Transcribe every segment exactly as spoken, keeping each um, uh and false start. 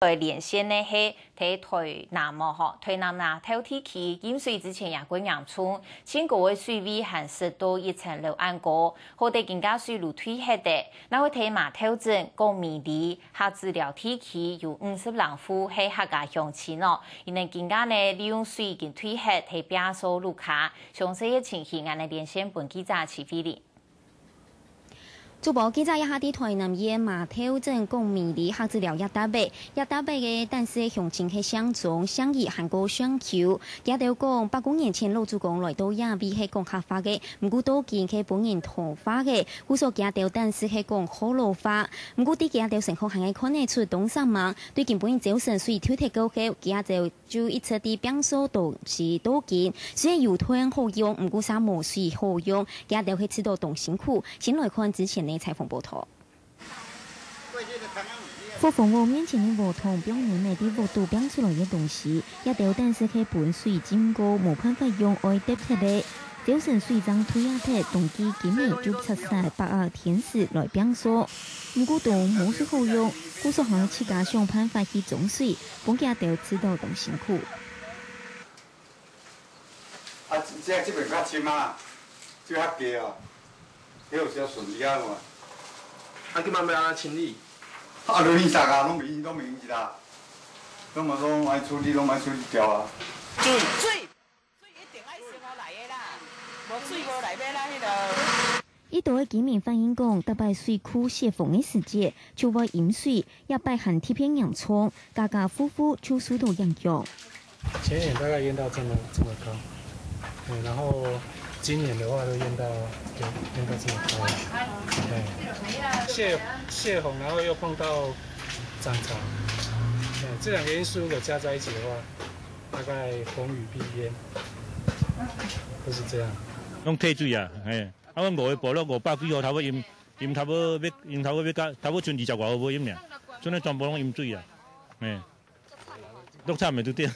來連線呢係在台南哦，吼，台南南投地區淹水之前也過嚴重，盡高个水位還達到一層樓恁高，好得今下水路退忒个。那位在麻豆鎮、光明里、客子寮地區有五十零戶係客家鄉親哦，佢等今下呢利用水已經退忒，在摒掃路跤。詳細个情形，𠊎等連線分記者徐慧玲。 主播，記者這下在台南縣麻豆鎮光明里客子寮這搭位，這搭位个當時个鄉親係姓鍾、姓余還過姓邱。佢兜講，百過年前老祖公來到這位係講客話个，毋過到今係分人同化个，故所佢兜當時係講學老話。毋過在佢兜身項還係看得出當煞猛，對今晡日朝晨水退忒過後，佢兜 就一直在摒掃東西到今，雖然有電好用，毋過煞無水好用，佢兜係試著當辛苦。先來看之前个採訪報導。屋房屋面前个禾埕，放年仔在屋肚摒出來个東西，這兜當時係分水浸過，無辦法用，愛㧒忒个。朝晨水正退啊忒，當佢今年就拆晒百二天時來摒掃。毋過都無水好用，故所還自家想辦法去裝水， 分佢兜試著當辛苦。啊，這，這邊較深啊，這較低啊，這有較順利啊嘛。啊，這擺欲按怎清理？啊，就垃圾啊，攏袂，攏袂用得啦，攏嘛攏愛處理，攏愛處理掉啊。水，水，水一定愛先好來个啦，無水無來欲啦，彼个。 一兜个居民反映講，逐擺水庫洩洪个時節，就會淹水，這擺還特別嚴重，家家戶戶就受到影響。前年大概淹到這麼，這麼高，對，然後今年的話就淹到，對，淹到這麼高。對，洩，洩洪，然後又碰到漲潮，對，這兩個因素如果加在一起的話，大概洪雨必淹，就是這樣。用退水啊，嘿。 啊，阮五个部落五百幾戶，差不多淹，淹差不多欲，淹差不多欲到，差不多賰二十外戶無淹爾，賰个全部攏淹水啊，嘿，落差毋係就對，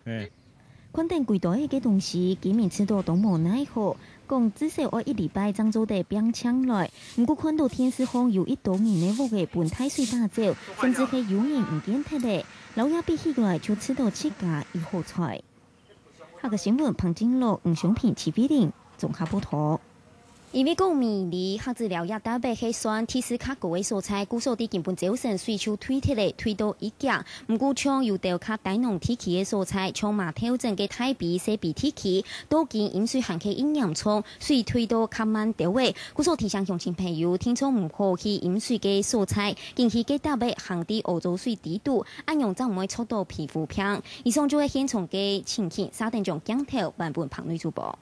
嘿。看等幾多个東西，居民試著當無奈何，講至少愛一禮拜正做得摒淨來。毋過看到電視項有一兜人个屋仔分大水打走，甚至係有人毋見忒咧，摎這比起來就試著自家已好彩。 客家新聞彭金樂、吳雄平、徐慧玲綜合報導。因為講明里客子寮這搭位係算地勢較高个所在，故所在今晡朝晨水就退忒咧，退到一甲。毋過像有兜較低農地區个所在，像麻豆鎮个大埤、細埤地區，到今淹水還係已嚴重，水退到較慢兜仔。故所提醒鄉親朋友，定著毋好去淹水个所在，緊去該搭位行在屙糟水底肚，恁樣正毋會著到皮膚病。 以上就係現場个情形，稍等將鏡頭還分彭女主播。